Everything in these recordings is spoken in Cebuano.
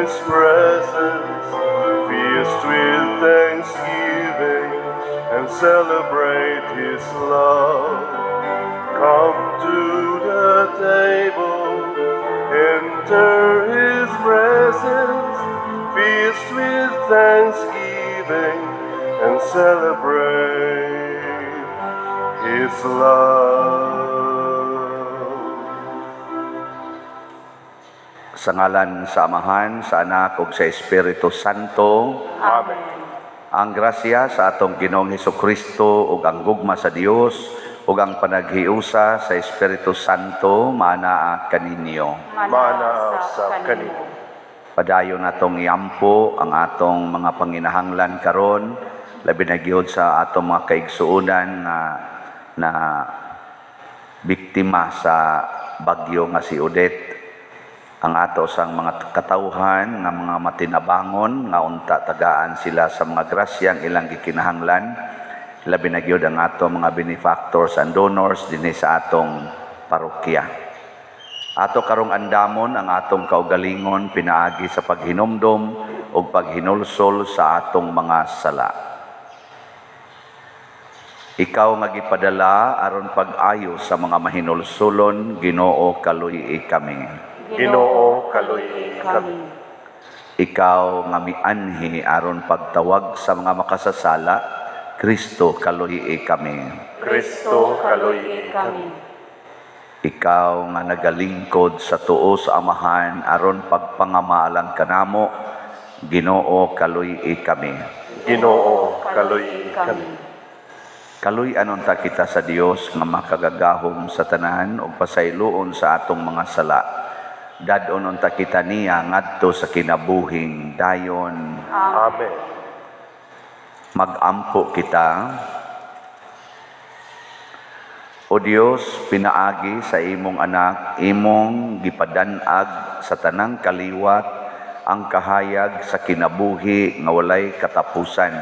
His presence, feast with thanksgiving, and celebrate His love. Come to the table, enter His presence, feast with thanksgiving, and celebrate His love. Sa ngalan sa Amahan, sa Anak ug sa Espiritu Santo. Amen. Ang grasya sa atong Ginoong Hesukristo ug ang gugma sa Dios ug ang panaghiusa sa Espiritu Santo maanaa kaninyo. Maanaa sa kanimo. Padayon natong iampo ang atong mga panginahanglan karon, labi na gyud sa atong mga kaigsuonan na biktima sa bagyo nga si Odette. Ang ato sang mga katawhan nga mga matinabangon nga unta tagaan sila sa mga grasyang ilang gikinahanglan, labi na gyud ang ato mga benefactors and donors dinhi sa atong parokya. Ato karong andamon ang atong kaugalingon pinaagi sa paghinumdom ug paghinulsol sa atong mga sala. Ikaw nga gipadala aron pag-ayo sa mga mahinulsolon, Ginoo, kaluy-i kami. Ginoo, kaluy-i kami. Ikaw nga mianhi aron pagtawag sa mga makasasala, Kristo, kaluy-i kami. Kristo, kaluy-i kami. Ikaw nga nagalingkod sa tuo sa Amahan aron pagpangamaalang kanamo, Ginoo, kaluy-i kami. Ginoo, kaluy-i kami. Kaluy-an unta kita sa Dios nga makagagahom sa tanan ug pasayloon sa atong mga sala. Dad-on unta kita niya ngadto sa kinabuhing dayon. Amen. Magampo kita. O Dios, pinaagi sa imong anak, imong gipadanag sa tanang kaliwat ang kahayag sa kinabuhi nga walay katapusan.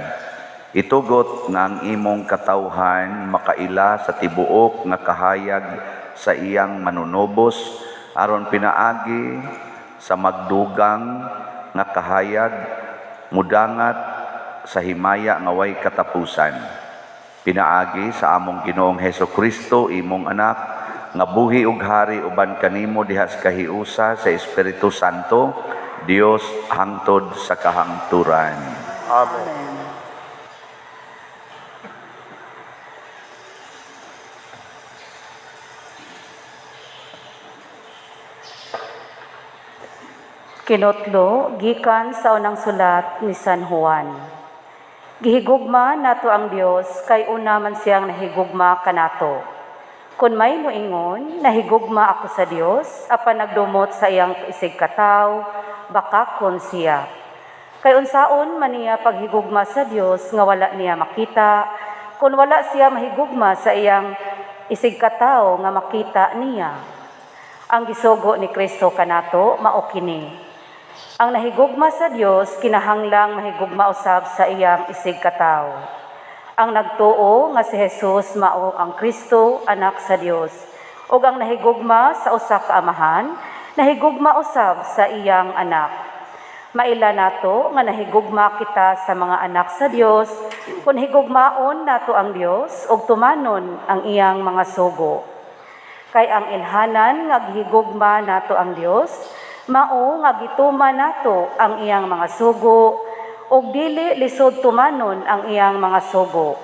Itugot nga ang imong katawhan makaila sa tibuok nga kahayag sa iyang manunubos aron pinaagi sa magdugang nga kahayag mudangat sa himaya nga way katapusan. Pinaagi sa among Ginoong Hesukristo, imong anak, nga buhi ug hari uban kanimo diha sa kahiusa sa Espiritu Santo, Dios hangtod sa kahangturan. Amen. Kinotlo, gikan sa unang sulat ni San Juan. Gihigugma nato ang Dios kay una man siyang nahigugma kanato. Kun may moingon, nahigugma ako sa Dios, apan nagdumot sa iyang isigkatawo, bakakon siya. Kay unsaon man niya paghigugma sa Dios nga wala niya makita, kun wala siya mahigugma sa iyang isigkatawo nga makita niya. Ang gisugo ni Kristo kanato mao kini. Ang nahigugma sa Dios kinahanglang mahigugma usab sa iyang isigkatawo. Ang nagtuo nga si Jesus mao ang Kristo, anak sa Dios, ug ang nahigugma sa usa ka amahan, nahigugma usab sa iyang anak. Maila nato nga nahigugma kita sa mga anak sa Dios kun higugmaon nato ang Dios ug tumanon ang iyang mga sugo. Kay ang ilhanan nga gihigugma nato ang Dios, mao nga gituman nato ang iyang mga sugo ug dili lisod tumanon ang iyang mga sugo.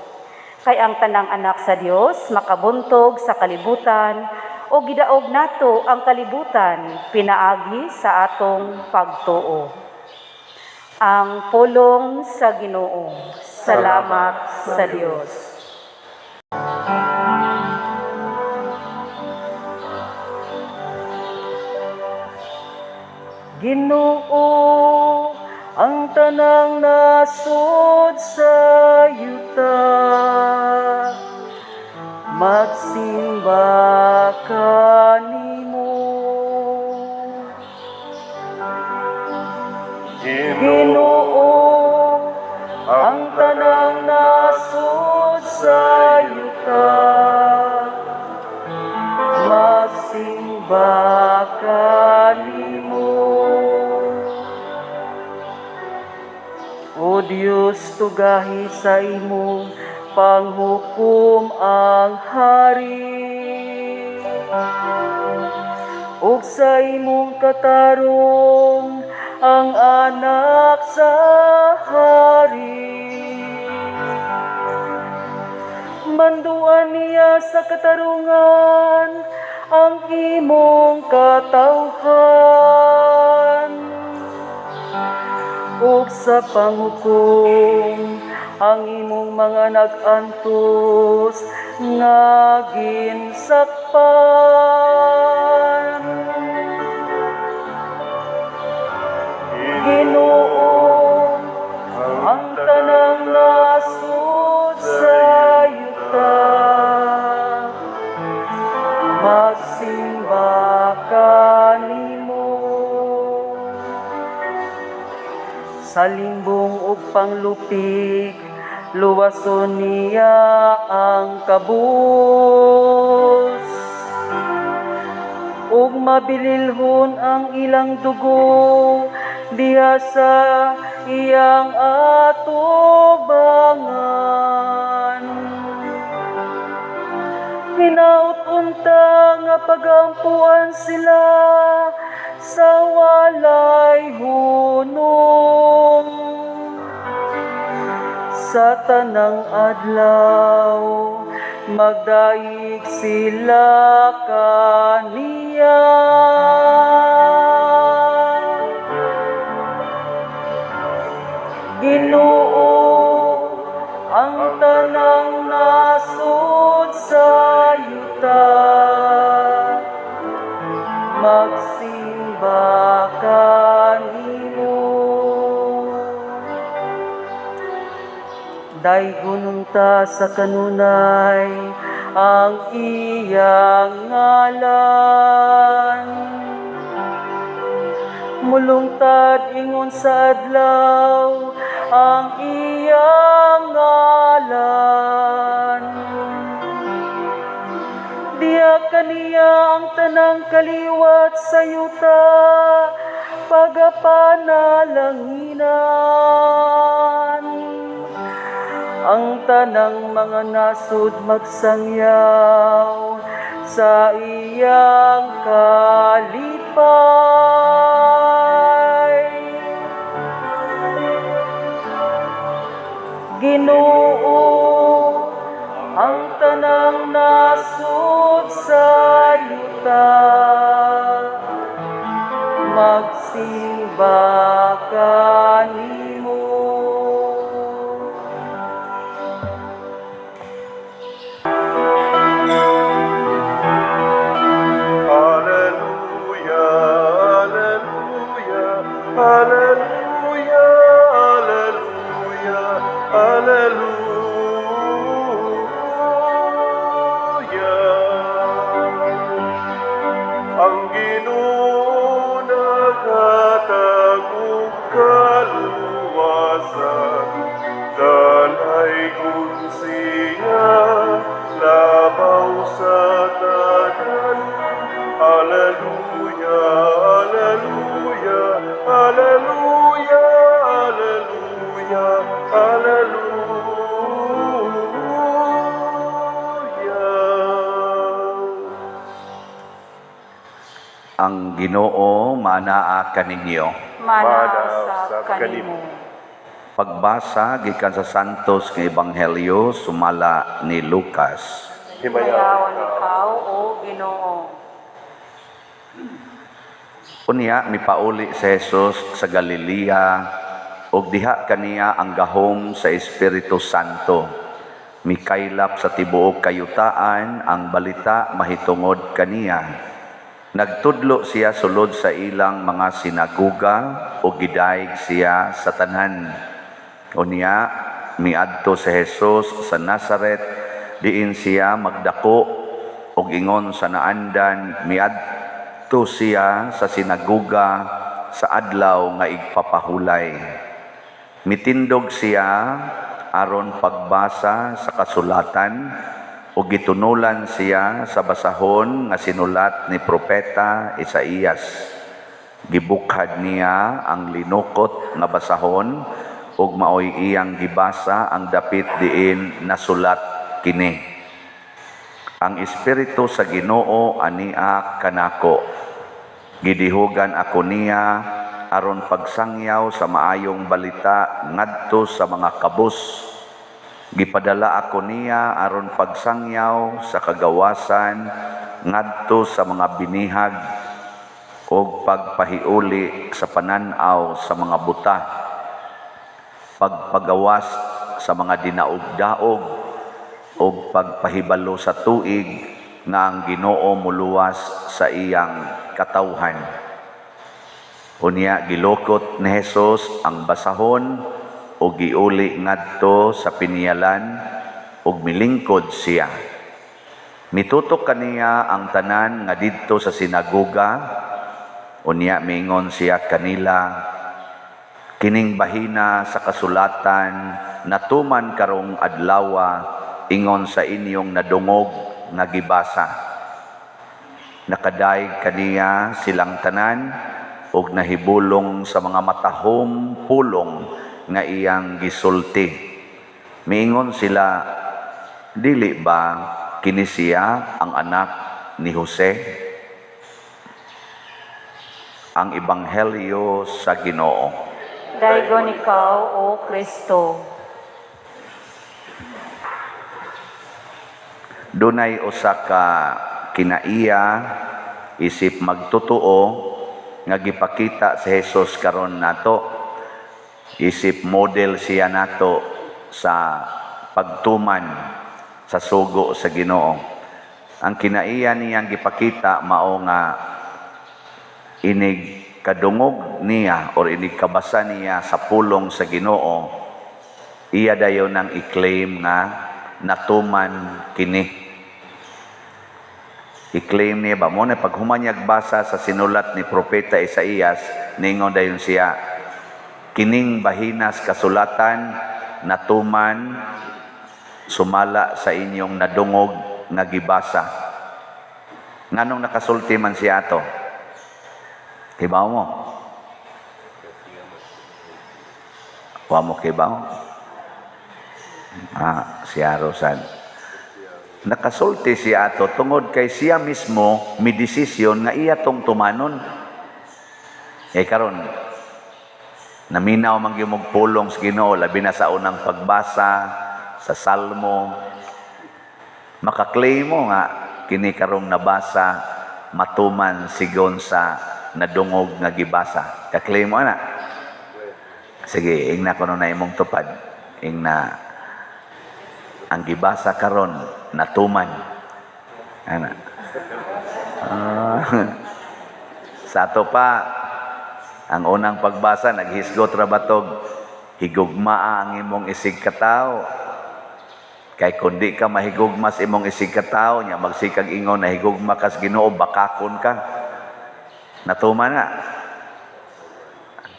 Kay ang tanang anak sa Dios makabuntog sa kalibutan ug gidaog nato ang kalibutan pinaagi sa atong pagtuo. Ang pulong sa Ginoo. Salamat sa Dios. Ginoo, ang tanang nasod sa yuta, magsimba kanimo. Ginoo, ang tanang nasod sa yuta, magsimba kanimo. O Dios, tugahi sa imong panghukom ang hari ug sa imong katarong ang anak sa hari. Manduan niya sa katarungan ang imong katawhan ug sa panghukom ang imong mga nag-antos nga ginsakpan. Ginoo, ang tanang nasod sa yuta magsimba kanimo. Sa limbong ug panglupig, luwason niya ang kabus ug mabililhon ang ilang dugo diha sa iyang atubangan. Hinaut unta nga pagampuan sila sa walay hunong. Sa tanang adlaw magdaig sila kaniya. Ginoo, ang tanang nasod sa yuta magsimba kanimo. Daygon unta sa kanunay ang iyang ngalan. Mulungtad ingon sa adlaw ang iyang ngalan. Diha kaniya ang tanang kaliwat sa yuta pagapanalanginan. Ang tanang mga nasod magsangyaw sa iyang kalipay. Ginoo, ang tanang nasod sa yuta magsimba kanimo. Alleluia, alleluia, alleluia, alleluia, alleluia. Ang Ginoo naghatag og kaluwasan, dalaygon siya labaw sa tanan. Alleluia, alleluia, alleluia, alleluia, alleluia. Ang Ginoo manaa kaninyo. Mana Mana usab usab kanimo. kanimo. Pagbasa gikan sa Santos nga Ebanghelyo sumala ni Lucas. Himayaon Himayaon ikaw, o Ginoo. Unya mipauli si Jesus sa Galilea ug diha kaniya ang gahom sa Espiritu Santo. Mikaylap sa tibuok kayutaan ang balita mahitungod kaniya. Nagtudlo siya sulod sa ilang mga sinaguga ug gidayeg siya sa tanan. Unya miadto si Jesus sa Nazaret, diin siya magdako ug ingon sa naandan miadto siya sa sinaguga sa adlaw nga igpapahulay. Mitindog siya aron pagbasa sa kasulatan ug gitunulan siya sa basahon nga sinulat ni propeta Isaías. Gibukhad niya ang linukot nga basahon ug maoy iyang gibasa ang dapit diin nasulat kini. Ang Espiritu sa Ginoo ania kanako. Gidihugan ako niya aron pagsangyaw sa maayong balita ngadto sa mga kabus. Gipadala ako niya aron pagsangyaw sa kagawasan ngadto sa mga binihag ug pagpahiuli sa panan-aw sa mga buta, pagpagawas sa mga dinaog-daog ug pagpahibalo sa tuig nga ang Ginoo muluwas sa iyang katawhan. Unya gilukot ni Jesus ang basahon ug giuli ngadto sa piniyalan ug milingkod siya. Mitutok kaniya ang tanan nga didto sa sinagoga. Unya miingon siya kanila, "Kining bahina sa kasulatan natuman karong adlawa ingon sa inyong nadungog nga gibasa." Nakadayeg kaniya silang tanan ug nahibulong sa mga matahom pulong nga iyang gisulti. Miingon sila, "Dili ba kini siya ang anak ni Jose?" Ang Ebanghelyo sa Ginoo. Daygon ikaw, O Kristo. Dunay usa ka kinaiya isip magtotoo nga gipakita sa Jesus karon nato. Isip model siya nato sa pagtuman sa sugo sa Ginoo. Ang kinaiya niyang gipakita mao nga inig kadungog niya or inig kabasa niya sa pulong sa Ginoo, iya dayon ang i-claim nga natuman kini. I-claim niya ba mo na pag humanyag basa sa sinulat ni Propeta Isaías, ningon dayon siya, "Kining bahinas kasulatan natuman sumala sa inyong nadungog nga gibasa." Nganong nakasulti man siya ato? Kibaw mo? Wa mo kibaw? Ah, siya Rosan. Nakasulti siya ato tungod kay siya mismo mi desisyon nga iya tong tumanon. Eh karon naminaw man gyud mog pulong sa Ginoo, labi na sa unang pagbasa sa Salmo. Makaklaim mo nga kini karong nabasa matuman sigon sa nadungog nga gibasa. Kaklaim mo ana. Sige, ingna kuno na imong tupad. Ingna ang gibasa karon natuman. Ana. Sa ato pa ang unang pagbasa naghisgot ra batog higugmaa ang imong isig katawo. Kay kun di ka mahigugma sa imong isig katawo nya magsikag ingon na higugma kas Ginoo, bakakon ka. Natuman na.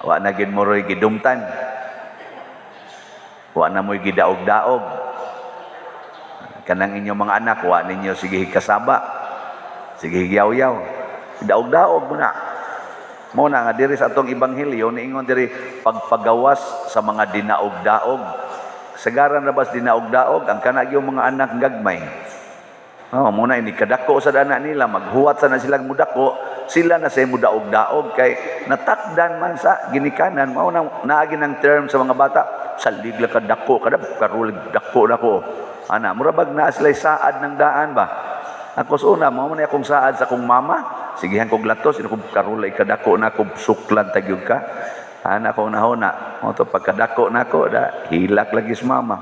Wa na gid mo roy gidumtan. Wa na mo'y gidaog-daog. Kanang inyong mga anak, wa ninyo sige higkasaba. Sige higyaw-yaw. Daog-daog mo na. Mo na nga diri sa atong ebanghelyo niingon diri pagpagawas sa mga dinaog-daog. Sagaran ra bas dinaog-daog ang kana gyud mga anak gagmay. Oh, mo na ini kadako sa anak nila, maghuwat sa na silang mudako, sila na say mudaog-daog kay natakdan man sa ginikanan. Mao na naagi ng term sa mga bata, salig la kadako kada karulig dako nako. Ana, mura bag naa sila saad ng daan ba? Ako sa una, mao man akong saad sa akong mama. Sigihan kog latos, ino kog karulay kadako na kog suklan tagyog ka. Ana ko nahuna, mo to pagkadako nako da hilak lagi sa mama.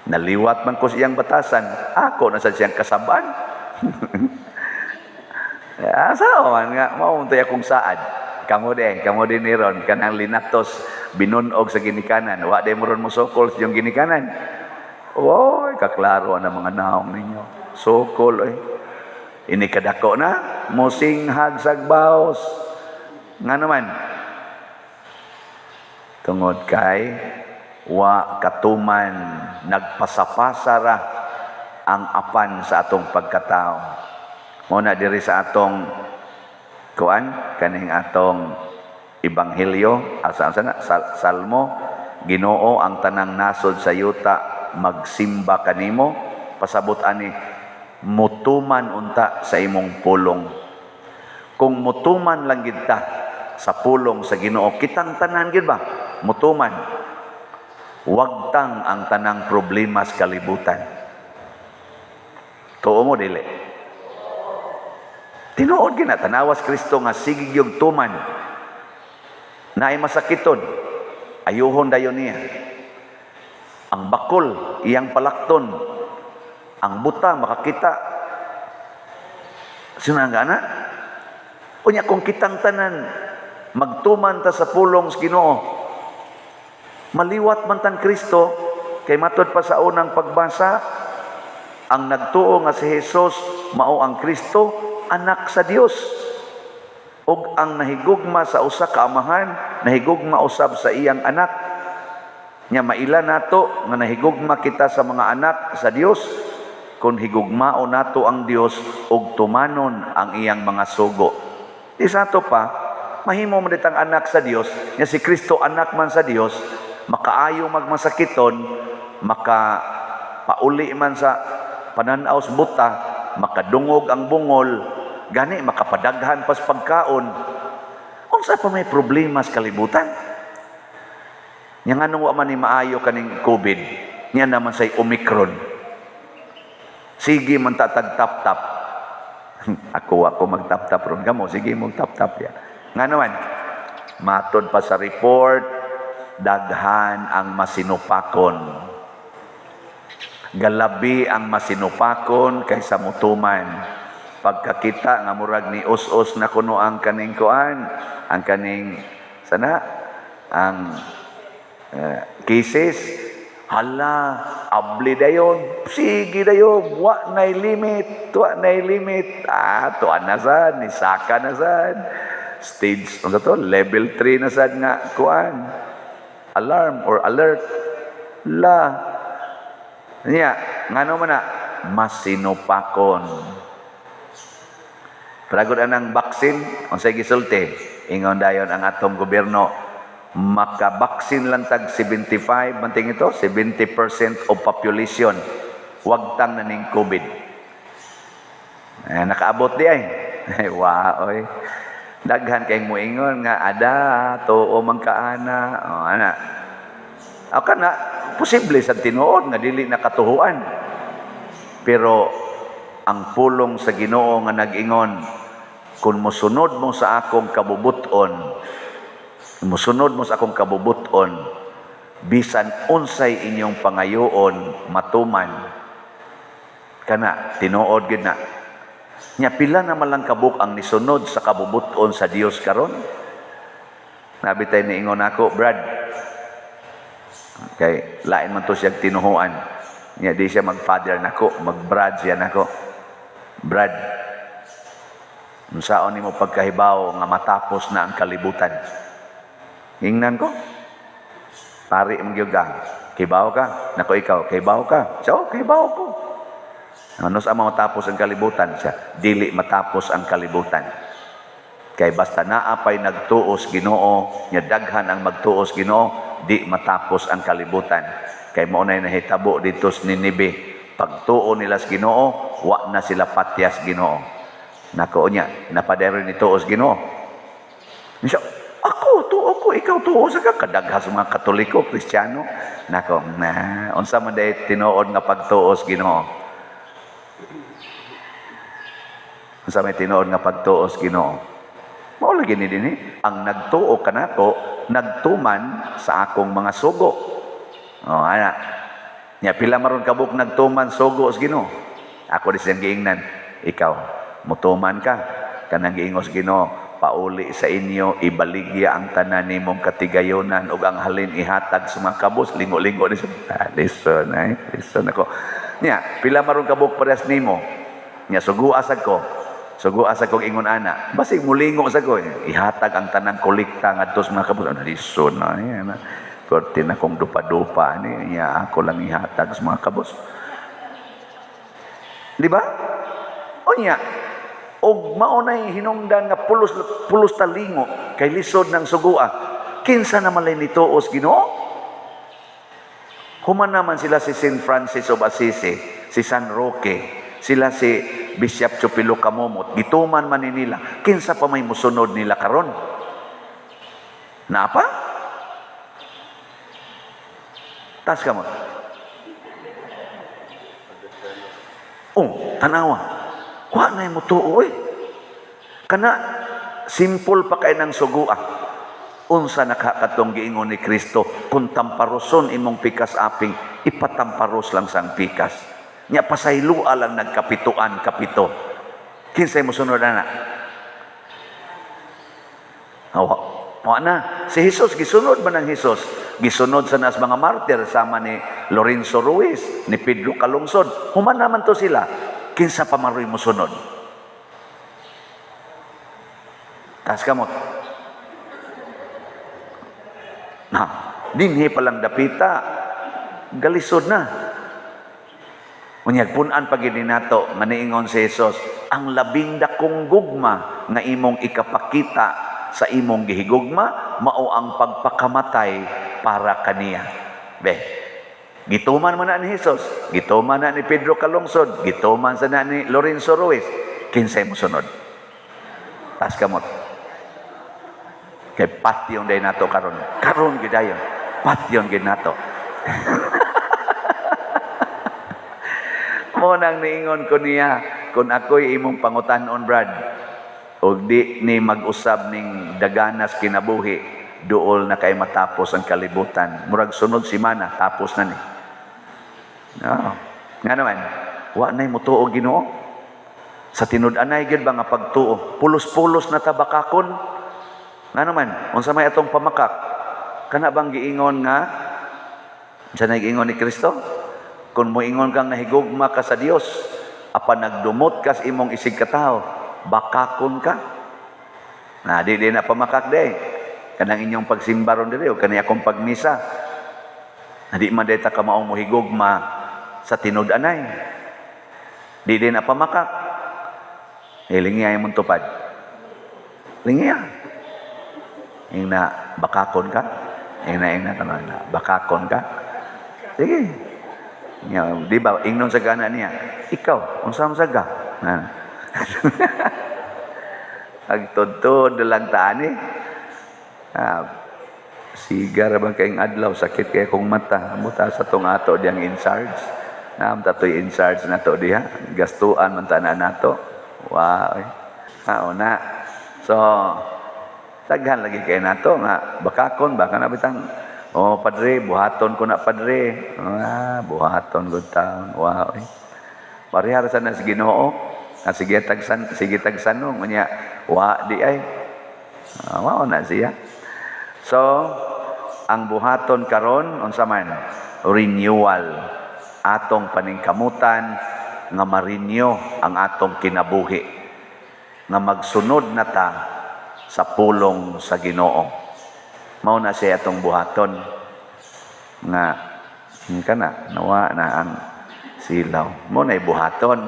Naliwat man ko siyang batasan, ako na sa siyang kasaban. Asawa man nga, mao man akong saad. Kamo din ni ron, kanang linatos, binunog sa ginikanan. Wa day mo ron mosokol sa iyong ginikanan. Oy, kaklaro ang mga naong ninyo. Sokol, oy. Ini kadako na, mosinghag sagbaos. Nga naman, tungod kay wa katuman nagpasapasara ang apan sa atong pagkatao. Muna diri sa atong kuan kaning atong ebanghelyo asa sana Salmo Ginoo, ang tanang nasod sa yuta magsimba kanimo. Pasabot ani, mutuman unta sa imong pulong. Kung mutuman lang gid ta sa pulong sa Ginoo, kitang tanan gid ba mutuman, wagtang ang tanang problema sa kalibutan. Tuo mo, dili? Tinuod gina, tanawas Kristo nga sige gyud tuman. Naay masakiton, ayuhon dayon niya. Ang bakol, iyang palakton. Ang buta, makakita. Sino ang gana? Unya, kung kitang tanan, magtuman ta sa pulong sa Ginoo, maliwat man tan Kristo, kay matod pa sa unang pagbasa, ang nagtuo nga si Jesus mao ang Kristo, anak sa Dios. Ug ang nahigugma sa usa ka amahan, nahigugma usab sa iyang anak. Nya maila nato nga nahigugma kita sa mga anak sa Dios kung higugmao nato ang Dios ug tumanon ang iyang mga sugo. Di sa ato pa, mahimo man ditang anak sa Dios, nya si Kristo anak man sa Dios, makaayo magmasakiton, maka pauli man sa pananaw sa buta, makadungog ang bungol, gani makapadaghan pas pagkaon. Unsa pa may problema sa kalibutan? Nya nganong wa man ni maayo kaning COVID, nya naman say Omicron. Sige man tatag tap-tap. Ako ako magtap-tap ron kamo, sige mo tap-tap ya. Nga naman, matod pa sa report, daghan ang masinupakon. Galabi ang masinupakon kaysa mutuman. Pagkakita nga murag ni us-us na kuno ang kaning kuan, ang kaning sana ang cases, hala, abli dayon, sige dayon, wa nay limit, wa nay limit. Ah, tuan na sad, ni saka na sad. Stage, ano to? Level 3 na sad nga kuan. Alarm or alert. La. Niya, ngano man na masinupakon. Pragod anang baksin, unsay gisulti, ingon dayon ang atong gobyerno, makabaksin lang tag 75, manting ito, 70% of population, wagtang na ning COVID. Eh, nakaabot di ay. Ay, wa, oy. Daghan kay muingon nga, ada, tuo man kaana. O, ana. O kana, posible sa tinuod nga dili nakatuhuan. Pero ang pulong sa Ginoo nga nag-ingon, kung mosunod mo sa akong kabubuton, musunod mo sa akong kabubuton, bisan unsay inyong pangayoon matuman. Kana tinuod gid na. Nya pila na man lang kabuk ang nisunod sa kabubuton sa Dios karon? Nabi tay niingon ako, Brad. Kay lain man to siya tinuhuan. Nya di siya mag-father nako, mag-brad siya nako. Brad, unsaon nimo pagkahibaw nga matapos na ang kalibutan? Ingnan ko. Pari man gyud ka. Kibaw ka. Nako ikaw, kibaw ka. So, kibaw ko. Ano sa matapos ang kalibutan siya? Dili matapos ang kalibutan. Kay basta naa pay nagtuos Ginoo, nya daghan ang magtuos Ginoo, di matapos ang kalibutan. Kay mao nay nahitabo dito sa Ninibe. Pagtuo nila sa Ginoo, wa na sila patyas Ginoo. Nako niya, napadero ni tuos Ginoo. Siya, ako, tuo ko, ikaw tuo sa ka. Kadaghas mga Katoliko, Kristiyano. Nako, na, unsa man day tinuod nga pagtuos Ginoo? Unsa may tinuod nga pagtuos Ginoo? Mao lagi ni dinhi, ang nagtuo kanako nagtuman sa akong mga sugo. Oh, ana. Nya pila maron kabuk nagtuman sugo sa Ginoo. Ako di siyang giingnan, ikaw mutuman ka kanang giingos Ginoo, pauli sa inyo ibaligya ang tanan nimong katigayonan ug ang halin ihatag sa mga kabus. Lingo-lingo ni siya. Ah, listen, ay, listen ako. Nya pila maron kabuk parehas nimo. Nya sugua sad ko. Sugua sa kong ingon ana. Basig mulingo sa ko. Ihatag ang tanang kolekta ngadto sa mga kabus. Ano, listen, ay, ana. Korte na kong dupa-dupa ni. Nya ako lang ihatag sa mga kabus. Di ba? O nya, og mao nay hinungdan nga pulos pulos talingo kay lisod ng sugua. Kinsa naman lay nituos Ginoo? Human naman sila si St. Francis of Assisi, si San Roque, sila si Bishop Chupilo Camomot, gituman man ni nila, kinsa pa may musunod nila karon? Napa? Tas kamot. Oh, tanawa. Wa na mo tuo eh. Kana simple pa kay nang sugua. Unsa nakakatong giingon ni Kristo, kung tamparoson imong pikas aping, ipatamparos lang sang pikas. Nya pasaylua lang nagkapituan kapito. Kinsay mosunod ana? Awa. Wa na. Si Jesus, gisunod man ang Jesus. Gisunod sa nas mga martir, sama ni Lorenzo Ruiz, ni Pedro Calungsod. Human naman to sila. Kinsa pa maroy mosunod? Tas kamot. Na, dinhi pa lang dapita, galisod na. Unyag punan pag nato, maniingon si Jesus, ang labing dakong gugma nga imong ikapakita sa imong gihigugma, mao ang pagpakamatay para kaniya. Be, gituman man na ni Jesus, gituman na ni Pedro Calungsod, gituman sa na ni Lorenzo Ruiz, kinsay mosunod? Tas kamot. Kay patyon day nato karon. Karon gid dayon. Patyon gid nato. Mo nang niingon ko niya, kung ako'y imong pangutan-on, Brad, og di ni mag-usab ning daganas kinabuhi, duol na kay matapos ang kalibutan. Murag sunod simana, tapos na ni. No. Nga naman, wa na'y mutuo Ginoo. Sa tinud-anay gyud ba nga pagtuo, pulos-pulos na tabakakon. Nga naman, unsa may atong pamakak, kana bang giingon nga, unsa na giingon ni Kristo? Kung moingon kang nahigugma ka sa Dios, apan nagdumot ka sa imong isig katawo, bakakon ka. Na di na pamakak day. Kanang inyong pagsimba ron diri o kani akong pagmisa. Na di man day ta ka maong mohigugma sa tinud-anay. Di din na pamakak. Eh, lingiya imong tupad. Lingiya. Ing na bakakon ka. Ing na na bakakon ka. Sige. Nya, di ba ingnon sa gana niya, ikaw unsa man saga? Na. Agtudtod lang taani. Ah, sigar ba kayong adlaw, sakit kay akong mata. Muta sa tong ato diyang in charge. Naam tatoy in charge na to diha. Gastuan man tanan nato. Wow. Ah, na. So daghan lagi kay nato nga bakakon ba kana bitang oh padre buhaton ko na padre. Ah, buhaton gud taon. Wow. Eh. Parehar sa nas Ginoo. Ah, sige tagsan, sige tagsanong unya wa di ay. Ah, mao na siya. So, ang buhaton karon unsa man? Renewal. Atong paningkamutan nga ma-renew ang atong kinabuhi. Nga magsunod na ta sa pulong sa Ginoo. Mao na siya atong buhaton nga kana nawa na ang silaw. Mao na buhaton.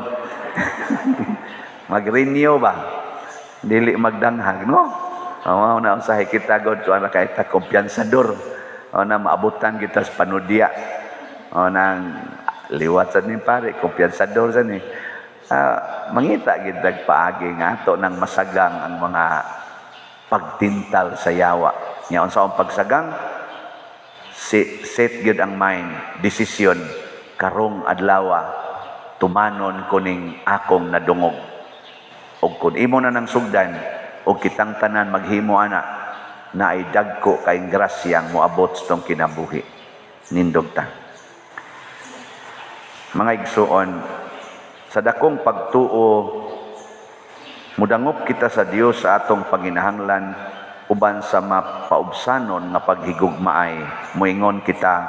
Mag-renew ba? Dili magdanghag, no? Mao na usahay kita god kuan ra kay ta kumpiyansador. O na maabutan kita sa panudya. O nang liwat sa ni pare, kumpiyansador sa ni. Mangita gid paagi nga ato nang masagang ang mga pagtintal sa yawa. Nya unsa ang pagsagang? Set gyud ang mind, desisyon karong adlawa tumanon kuning akong nadungog. Og kun imo na nang sugdan og kitang tanan maghimo ana na ay dagko kay grasyang moabot sa tong kinabuhi. Nindog ta. Mga igsuon, sa dakong pagtuo mudangop kita sa Dios sa atong panginahanglan uban sa mapaubsanon nga paghigugmaay. Moingon kita,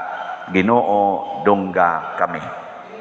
Ginoo, dungga kami.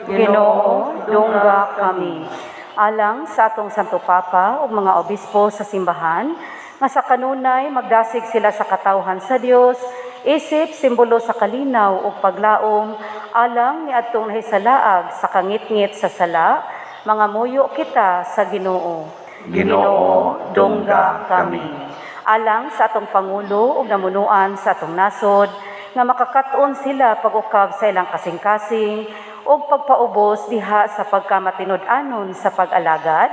Ginoo, dungga kami. Alang sa atong Santo Papa ug mga obispo sa simbahan, nga sa kanunay magdasig sila sa katawhan sa Dios, isip simbolo sa kalinaw ug paglaom, alang niadtong nahisalaag sa kangitngit sa sala, mga muyo kita sa Ginoo. Ginoo, dungga kami. Alang sa atong Pangulo ug namunuan sa atong nasod, nga makakaton sila pag-ukab sa ilang kasing-kasing ug pagpaubos diha sa pagkamatinud-anon sa pag-alagad,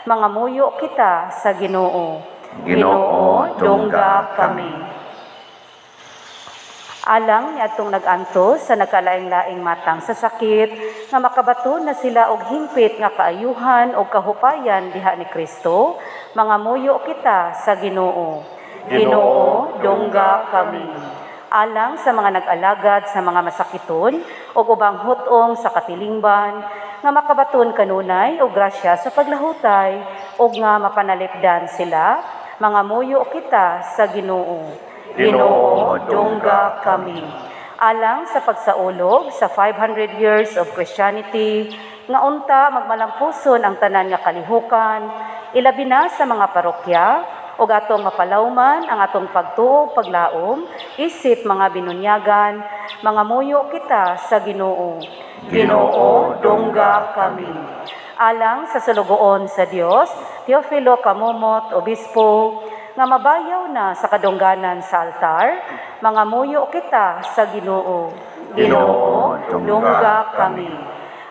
mangamuyo kita sa Ginoo. Ginoo, dungga kami. Alang niadtong nag-antos sa nagkalaing-laing matang sa sakit, nga makabaton na sila og hingpit nga kaayuhan og kahupayan diha ni Kristo, mangamuyo kita sa Ginoo. Ginoo, dungga kami. Alang sa mga nag-alagad sa mga masakiton ug ubang hutong sa katilingban, nga makabaton kanunay og grasya sa paglahutay ug nga mapanalipdan sila, mangamuyo kita sa Ginoo. Ginoo, dungga kami. Alang sa pagsaulog sa 500 years of Christianity, nga unta magmalampuson ang tanan nga kalihukan, ilabi na sa mga parokya, ug atong mapalawman ang atong pagtuo paglaom, isip mga binunyagan, mangamuyo kita sa Ginoo. Ginoo, dungga kami. Alang sa sulugoon sa Dios, Teofilo Camomot, Obispo, nga mabayaw na sa kadungganan sa altar, mangamuyo kita sa Ginoo. Ginoo, dungga kami.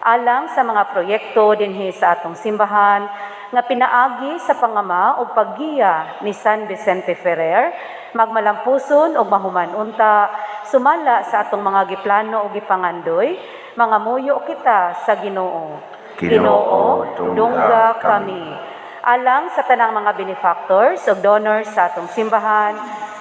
Alang sa mga proyekto dinhi sa atong simbahan, nga pinaagi sa pangama ug paggiya ni San Vicente Ferrer, magmalampuson ug mahuman unta, sumala sa atong mga giplano ug gipangandoy, mangamuyo kita sa Ginoo. Ginoo, dungga kami. Alang sa tanang mga benefactors ug donors sa atong simbahan,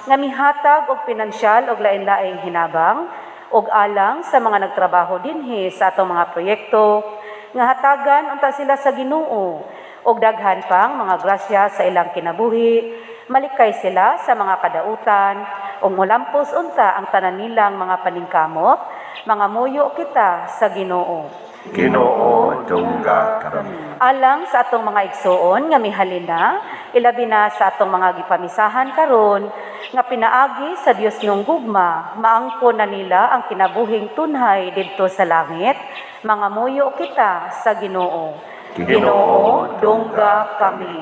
nga mihatag og pinansyal og lain-laing hinabang, ug alang sa mga nagtrabaho dinhi sa atong mga proyekto, nga hatagan unta sila sa Ginoo ug daghan pang mga grasya sa ilang kinabuhi, malikay sila sa mga kadautan, ug molampos unta ang tanan nilang mga paningkamot, mangamuyo kita sa Ginoo. Ginoo, dungga kami. Alang sa atong mga igsuon nga mihalin na, ilabi na sa atong mga gipamisahan karon, nga pinaagi sa Dios nung gugma, maangko na nila ang kinabuhing tunhay didto sa langit, mangamuyo kita sa Ginoo. Ginoo, dungga kami.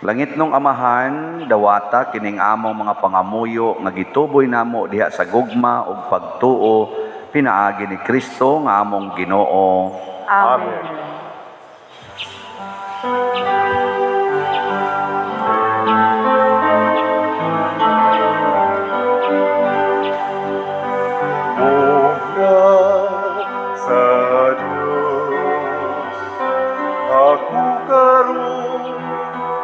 Langit nung Amahan, dawata kining among mga pangamuyo nga gituboy namo diha sa gugma ug pagtuo pinaagi ni Kristo nga among Ginoo. Amen. Muna sa Diyos, ako karon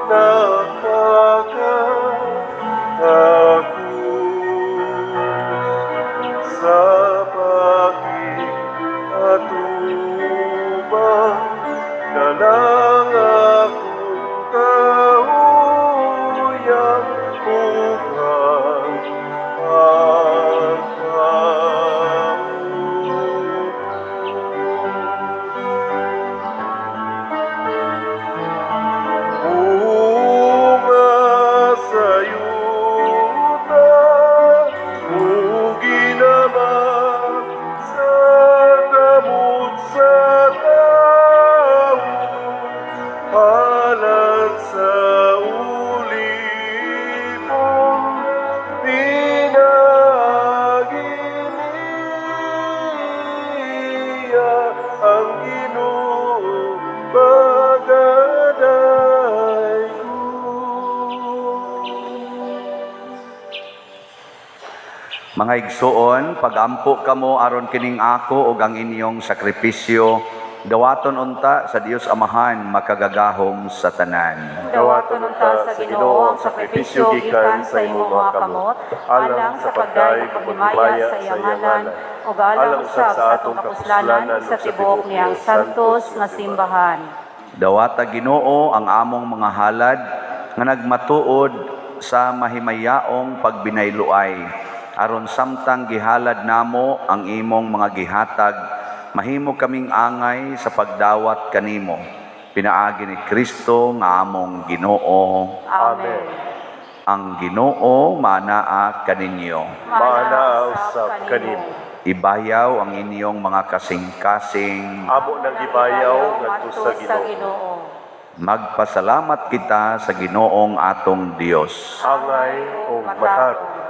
nakakatakos sa pakiatubang na lang akong kahuyang upang Bunga sa yuta, ug ginama sa kamot sa tawo, halad sa ulipon, pinaagi niya ang Ginoo pagadayon. Mga igsuon, pagampo kamo aron kining ako ug ang inyong sakripisyo, dawaton unta sa Dios Amahan makagagahom sa tanan. Dawaton unta sa Ginoo ang sakripisyo gikan sa imong mga kamot, alang sa pagdayeg ug paghimaya sa iyang ngalan, ug alang usab sa atong kapuslanan ug sa tibuok niyang santos nga simbahan. Dawata Ginoo ang among mga halad nga nagmatuod sa mahimayaong pagbinayloay, aron samtang gihalad namo ang imong mga gihatag, mahimo kaming angay sa pagdawat kanimo. Pinaagi ni Kristo nga among Ginoo. Amen. Ang Ginoo maanaa kaninyo. Maanaa usab kanimo. Ibayaw ang inyong mga kasing-kasing. Amo nang gibayaw ngadto sa Ginoo. Magpasalamat kita sa Ginoong atong Dios. Angay og matarong.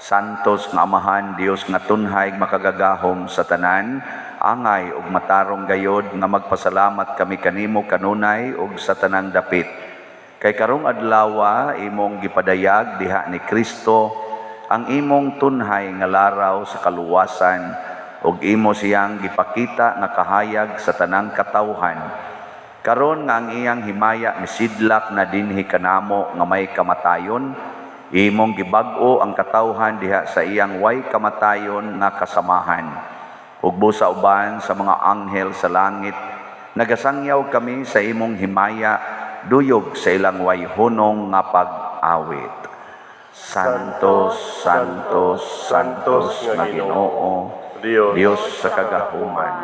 Santos nga Amahan, Dios nga tunhay makagagahom sa tanan, angay ug matarong gayod nga magpasalamat kami kanimo kanunay ug sa tanang dapit. Kay karong adlawa imong gipadayag diha ni Kristo ang imong tunhay nga laraw sa kaluwasan ug imo siyang gipakita nga kahayag sa tanang katawhan. Karon nga ang iyang himaya misidlak na dinhi kanamo nga may kamatayon, imong gibag-o ang katawhan diha sa iyang way kamatayon nga kasamahan. Ug busa uban sa mga anghel sa langit, nagasangyaw kami sa imong himaya, duyog sa ilang way hunong nga pag-awit. Santos, Santos, Santos nga Ginoo, Dios sa kagahuman,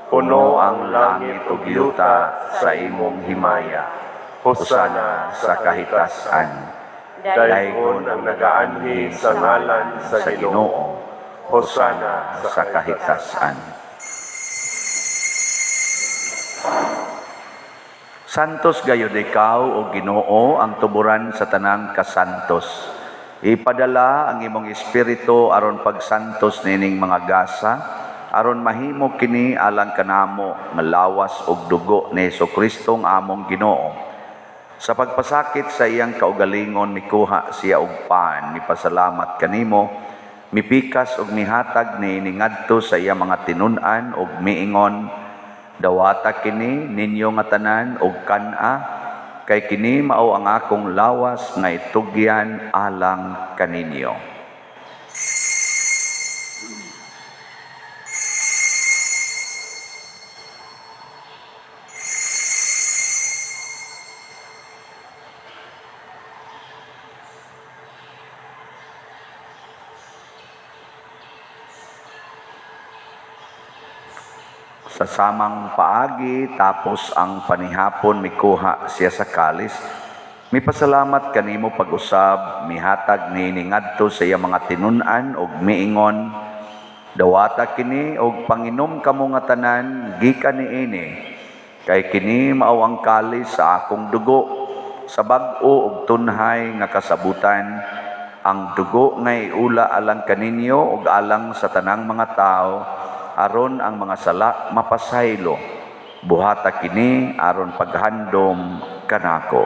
puno ang langit ug yuta sa imong himaya. Hosana sa kahitasan. Daygon ang nagaanhi sa ngalan sa sa Ginoo. Ginoo. Hosana sa kahitasan. Santos gayud ikaw o Ginoo ang tuburan sa tanang kasantos. Ipadala ang imong espiritu aron pagsantos nining mga gasa, aron mahimo kini alang kanamo nga lawas ug dugo ni Hesukristo ang among Ginoo. Sa pagpasakit sa iyang kaugalingon mikuha siya og pan, mipasalamat kanimo, mipikas ug mihatag niini ngadto sa iyang mga tinun-an ug miingon, dawata kini ninyo nga tanan og kan-a, kay kini mao ang akong lawas nga itugyan alang kaninyo. Sa samang paagi, tapos ang panihapon, mikuha siya sa kalis. Mipasalamat kanimo pag-usab, mihatag niini ngadto sa iyang mga tinun-an og miingon, dawata kini og panginom kamo nga tanan gikan niini, kay kini mao ang kalis sa akong dugo, sa bag-o og tunhay nga kasabutan, ang dugo nga iula alang kaninyo ug alang sa tanang mga tawo, aron ang mga sala mapasaylo. Buhata kini aron paghandom kanako.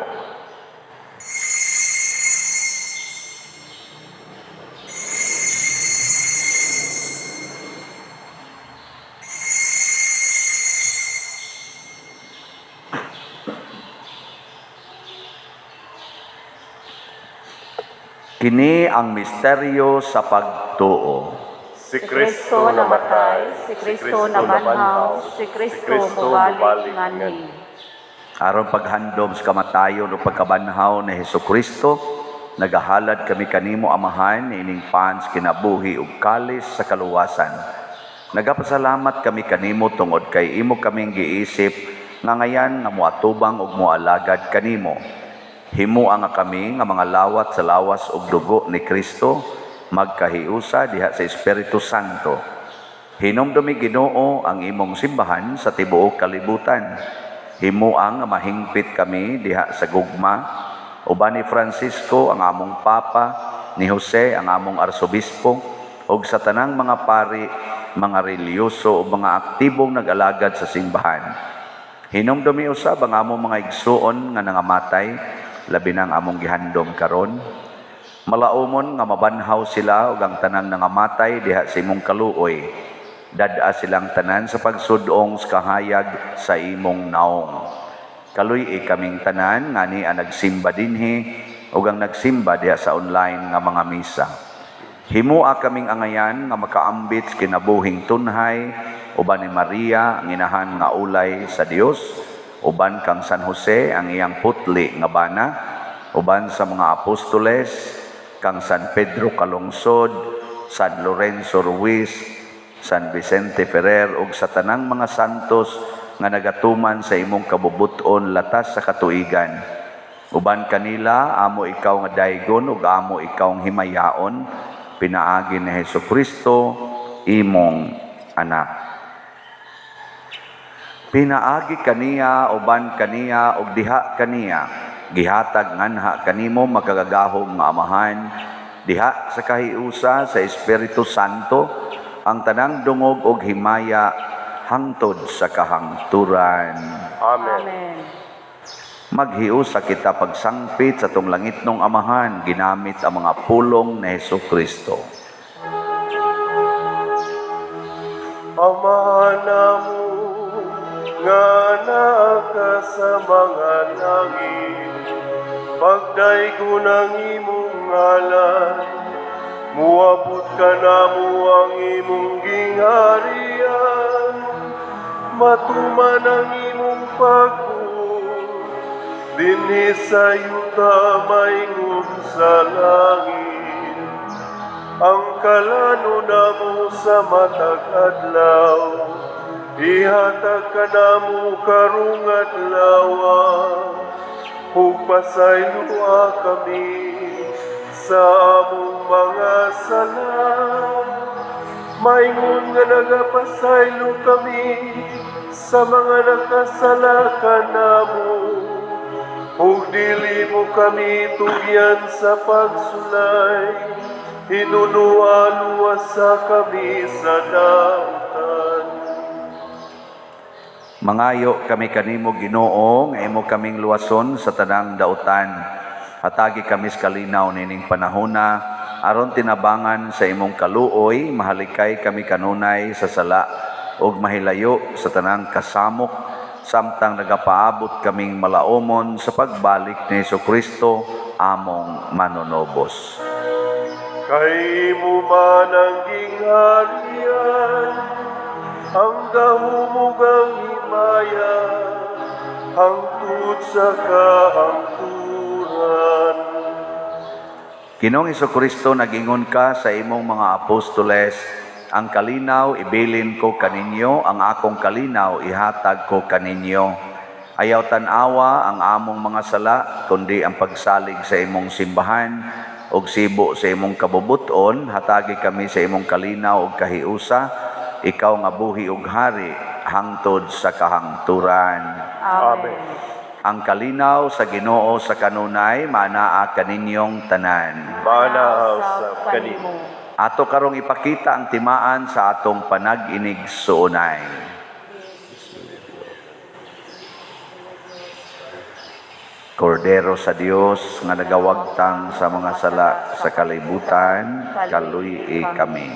Kini ang misteryo sa pagtuo. Si Kristo namatay, si Kristo nabanhaw, si Kristo mubalik nganhi. Aron paghandom sa kamatayon o pagkabanhaw ni Hesukristo, nagahalad kami kanimo Amahan niining pan sa kinabuhi ug kalis sa kaluwasan. Nagapasalamat kami kanimo tungod kay imo kaming giisip nga ngayan nga moatubang ug moalagad kanimo. Himua nga kami nga mga lawat sa lawas ug dugo ni Kristo, magkahiusa diha sa Espiritu Santo. Hinumdumi Ginoo ang imong simbahan sa tibuok kalibutan. Himua nga mahingpit kami diha sa gugma, uban ni Francisco ang among Papa, ni Jose ang among Arsobispo, ug sa tanang mga pari, mga relihiyoso ug mga aktibong nag-alagad sa simbahan. Hinumdumi usab ang among mga igsuon nga nangamatay, labi na ang among gihandom karon. Malaumon nga mabanhaw sila ug ang tanan nangamatay diha sa imong kaluoy. Dad-a silang tanan sa pagsudong sa kahayag sa imong naong. Kaluy-i kaming tanan nga ni ang nagsimba dinhi ug ang nagsimba diha sa online nga mga misa. Himua kaming angayan nga makaambit sa kinabuhing tunhay uban ni Maria ang inahan nga ulay sa Dios, uban kang San Jose ang iyang putli nga bana, uban sa mga apostoles kang San Pedro Calungsod, San Lorenzo Ruiz, San Vicente Ferrer ug sa tanang mga santos nga nagatuman sa imong kabubuton latas sa katuigan. Uban kanila amo ikaw nga daygon ug amo ikaw ang himayaon, pinaagi ni Hesukristo imong anak. Pinaagi kaniya, uban kaniya, ug diha kaniya, gihatag nganha kanimo makagagahom nga Amahan, Diha sa kahiusa sa Espiritu Santo, ang tanang dungog og himaya hangtod sa kahangturan. Amen. Amen. Maghiusa kita pagsangpit sa atong langitnong Amahan, ginamit ang mga pulong ni Hesus Kristo. Amahan namo nga naa ka sa mga langit, pagdaygon ang imong ngalan, muabot ka namo ang imong gingharian, matuman ang imong pagbuot, dinhi sa yuta maingon sa langit. Ang kalano namo sa matag adlaw, ihatag kanamo karong adlawa, ug pasayloa kami sa among mga sala, maingon nga nagapasaylo kami sa mga nakasala kanamo, ug dili mo kami tugyan sa pagsulay, hinunualuwasa kami sa dautan. Mangayo kami kanimo Ginoo nga imo kaming luwason sa tanang dautan. Hatagi kami sa kalinaw nining panahona aron tinabangan sa imong kaluoy, mahalikay kami kanunay sa sala ug mahilayo sa tanang kasamok samtang nagapaabot kaming malaomon sa pagbalik ni Hesukristo among manunobos. Kay imo man ang gingharian, ang gahom ug ang himaya, hangtod sa kahangturan. Ginoong Hesukristo, nagingon ka sa imong mga apostoles, ang kalinaw ibilin ko kaninyo, ang akong kalinaw ihatag ko kaninyo. Ayaw tan-awa ang among mga sala, kundi ang pagsalig sa imong simbahan ug sibo sa imong kabubuton, hatagi kami sa imong kalinaw ug kahiusa, ikaw nga buhi ug hari hangtod sa kahangturan. Amen. Ang kalinaw sa Ginoo sa kanunay maanaa kaninyong tanan. Maanaa usab kanimo. Ato karong ipakita ang timaan sa atong panag-inig suunay. Kordero sa Dios nga nagawagtang sa mga sala sa kalibutan, kaluy-i kami.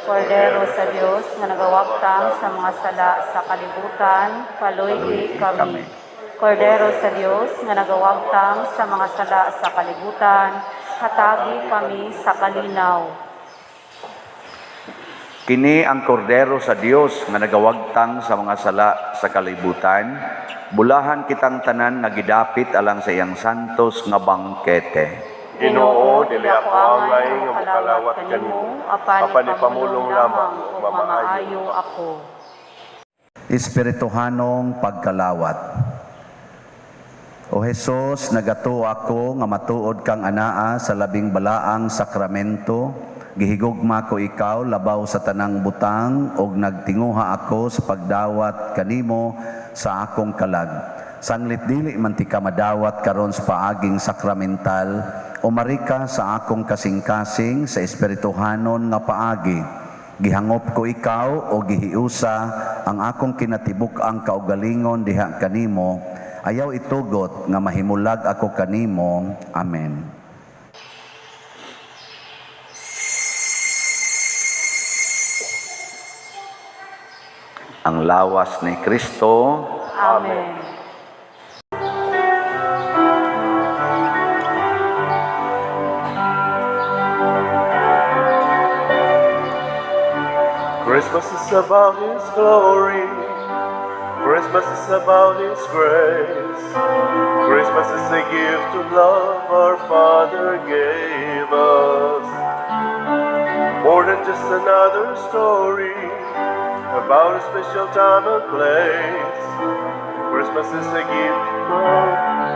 Kordero sa Dios nga nagawagtang sa mga sala sa kalibutan, kaluy-i kami. Kordero sa Dios nga nagawagtang sa mga sala sa kalibutan, hatagi kami sa kalinaw. Kini ang kordero sa Dios nga nagawagtang sa mga sala sa kalibutan, bulahan kitang tanan nga gidapit alang sa iyang santos nga bangkete. Ginoo, dili ako angay nga mokalawat kanimo, apan ipamulong lamang ug mamaayo ako. Espirituhanong pagkalawat. O Hesus, nagatuo ako nga matuod kang anaa sa labing balaang sakramento. Gihigugma ko ikaw labaw sa tanang butang ug nagtinguha ako sa pagdawat kanimo sa akong kalag. Sanglit dili man ti ka madawat karon sa paaging sakramental, umarika sa akong kasing-kasing sa espirituhanon nga paagi. Gihangop ko ikaw o gihiusa ang akong kinatibuk-ang kaugalingon diha kanimo. Ayaw itugot nga mahimulag ako kanimo. Amen. Ang lawas ni Kristo. Amen. Christmas is about His glory. Christmas is about His grace. Christmas is a gift of love our Father gave us. More than just another story about a special time and place. Christmas is a gift of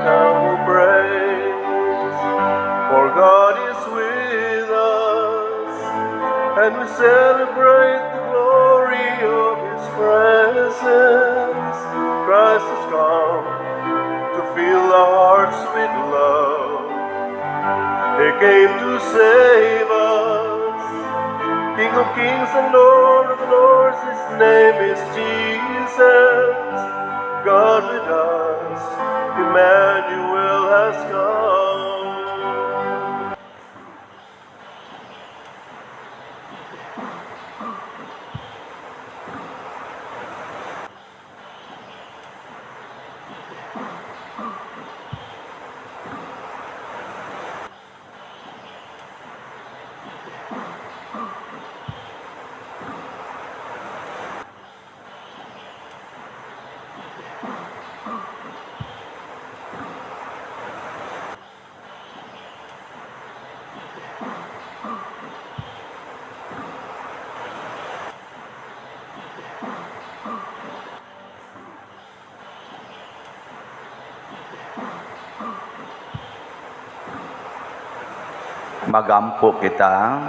our praise. For God is with us, and we celebrate the glory of His presence. Christ has come to fill our hearts with love. He came to save us. King of kings and Lord of lords, His name is Jesus. God with us, Emmanuel has come. Magampo kita.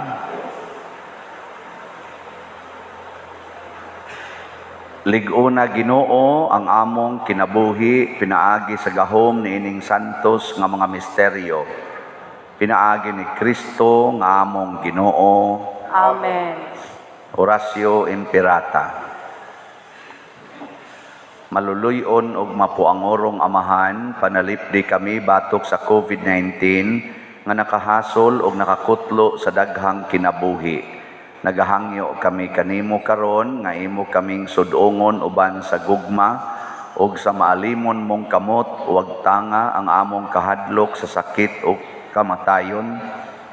Lig-ona, Ginoo, ang among kinabuhi pinaagi sa gahom niining santos nga mga misteryo. Pinaagi ni Kristo nga among Ginoo. Amen. Oratio Imperata. Maluluyon ug mapuangorong Amahan, panalipdi kami batok sa COVID-19 nga nakahasol ug nakakutlo sa daghang kinabuhi. Nagahangyo kami kanimo karon nga imo kaming sudongon uban sa gugma ug sa maalimon mong kamot, wag tanga ang among kahadlok sa sakit ug kamatayon.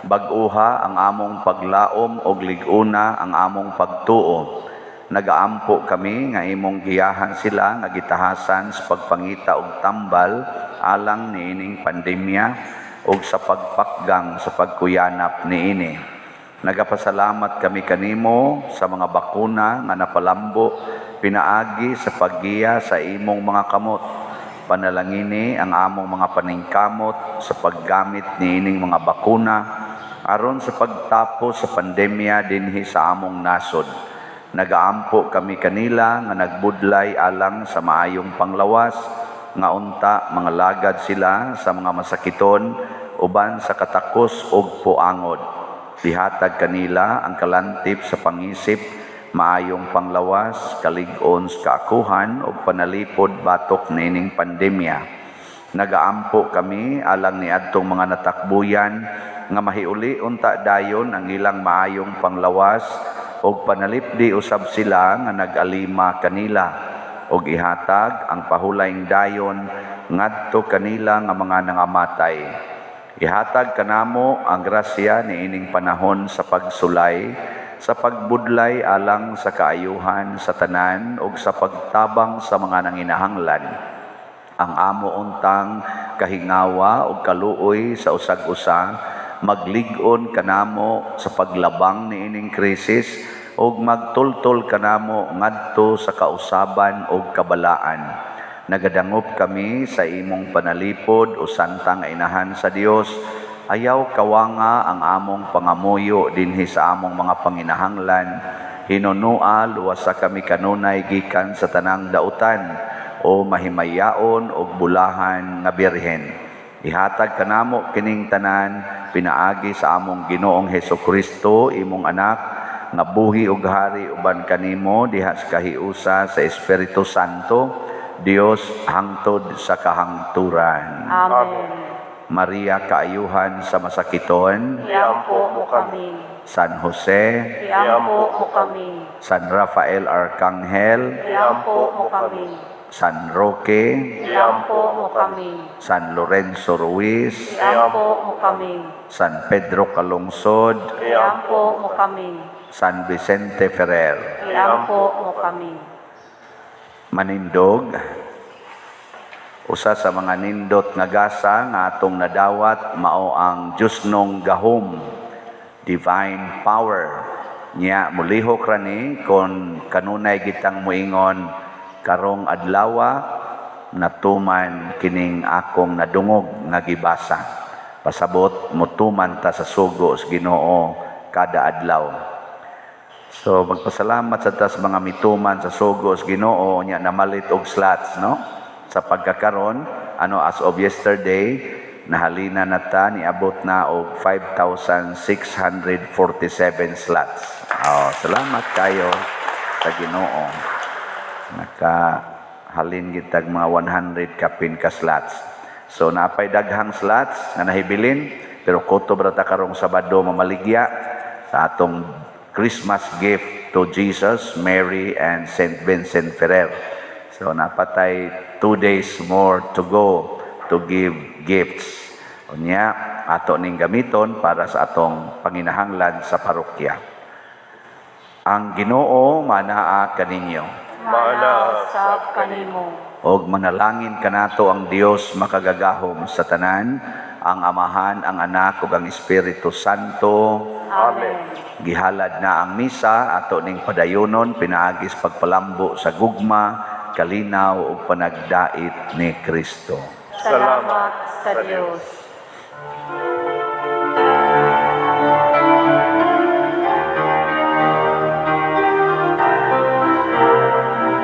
Bag-uha ang among paglaom ug lig-una ang among pagtuo. Nagaampo kami nga imong giyahan sila nga gitahasan sa pagpangita og tambal alang niining pandemya ug sa pagpakgang sa pagkuyanap niini. Nagapasalamat kami kanimo sa mga bakuna nga napalambo pinaagi sa paggiya sa imong mga kamot. Panalangini ang among mga paningkamot sa paggamit niining mga bakuna aron sa pagtapos sa pandemya dinhi sa among nasod. Nagaampo kami kanila nga nagbudlay alang sa maayong panglawas, nga unta mga lagad sila sa mga masakiton uban sa katakos ug puangod. Ihatag kanila ang kalantip sa pangisip, maayong panglawas, kalig-on sa kaakuhan ug panalipod batok niining pandemya. Nagaampo kami alang niadtong mga natakbuyan nga mahiuli unta dayon ang ilang maayong panglawas ug panalipdi usab sila nga nag-alima kanila ug ihatag ang pahulayng dayon ngadto kanila nga mga nangamatay. Ihatag kanamo ang grasya niining panahon sa pagsulay, sa pagbudlay alang sa kaayuhan sa tanan ug sa pagtabang sa mga nanginahanglan. Ang amo untang kahingawa ug kaluoy sa usag-usa maglig-on kanamo sa paglabang niining krisis ug magtultol kanamo ngadto sa kausaban ug kabalaan. Nagadangop kami sa imong panalipod o santang inahan sa Dios. Ayaw kawanga ang among pangamuyo dinhi sa among mga panginahanglan. Hinunua luwasa kami kanunay gikan sa tanang dautan o mahimayaon og bulahan nga birhen. Ihatag kanamo kining tanan pinaagi sa among Ginoong Hesukristo, imong anak, nga buhi ug hari uban kanimo diha sa kahiusa sa Espiritu Santo, Dios hangtod sa kahangturan. Amen. Maria, kaayuhan sa masakiton, Iampo mo kami. San Jose, Iampo mo kami. San Rafael Arcangel, Iampo mo kami. San Roque, Iampo mo kami. San Lorenzo Ruiz, Iampo mo kami. San Pedro Calungsod, Iampo mo kami. San Vicente Ferrer. Iampo mo kami. Manindog, usa sa mga nindot nga gasa nga atong nadawat mao ang Diyosnong gahom, divine power. Nya mulihok ra ni kon kanunay gitang moingon karong adlawa natuman kining akong nadungog nga gibasa. Pasabot motuman ta sa sugo sa Ginoo kada adlaw. So magpasalamat sa tas mga mituman sa sugo sa Ginoo nya namalit og slots, no? Sa pagkakaron, ano, as of yesterday, Nahalina na ta, niabot na og 5,647 slots. Oh, salamat kayo sa Ginoo. Nakahalin gitag mga 100 kapin ka slots. So napay daghang slots nga nahibilin, pero kutob ra ta karong Sabado mamaligya sa atong Christmas gift to Jesus, Mary, and Saint Vincent Ferrer. So napatay 2 days more to go to give gifts. Unya, ato ning gamiton para sa atong panginahanglan sa parokya. Ang Ginoo manaa kaninyo. Maanaa usab kanimo. Og manalangin kanato ang Dios makagagahom sa tanan, ang Amahan, ang Anak ug ang Espiritu Santo. Amen. Gihalad na ang misa, ato ning padayonon pinaagi sa pagpalambo sa gugma, kalinaw ug panagdait ni Kristo. Salamat sa Dios.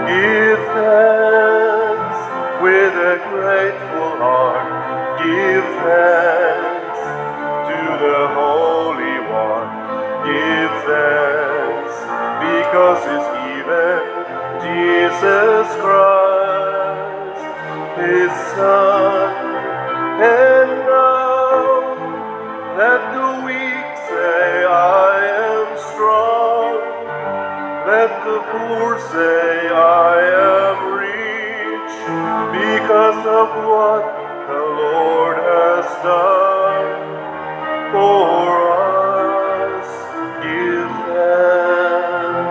Give thanks with a grateful heart. Give thanks to the Holy One. Give thanks because He's given Jesus Christ, His Son. And now let the weak say, "I am strong." Let the poor say, "I am rich," because of what the Lord has done for us. Give thanks.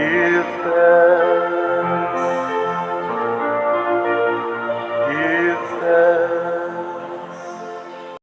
Give thanks.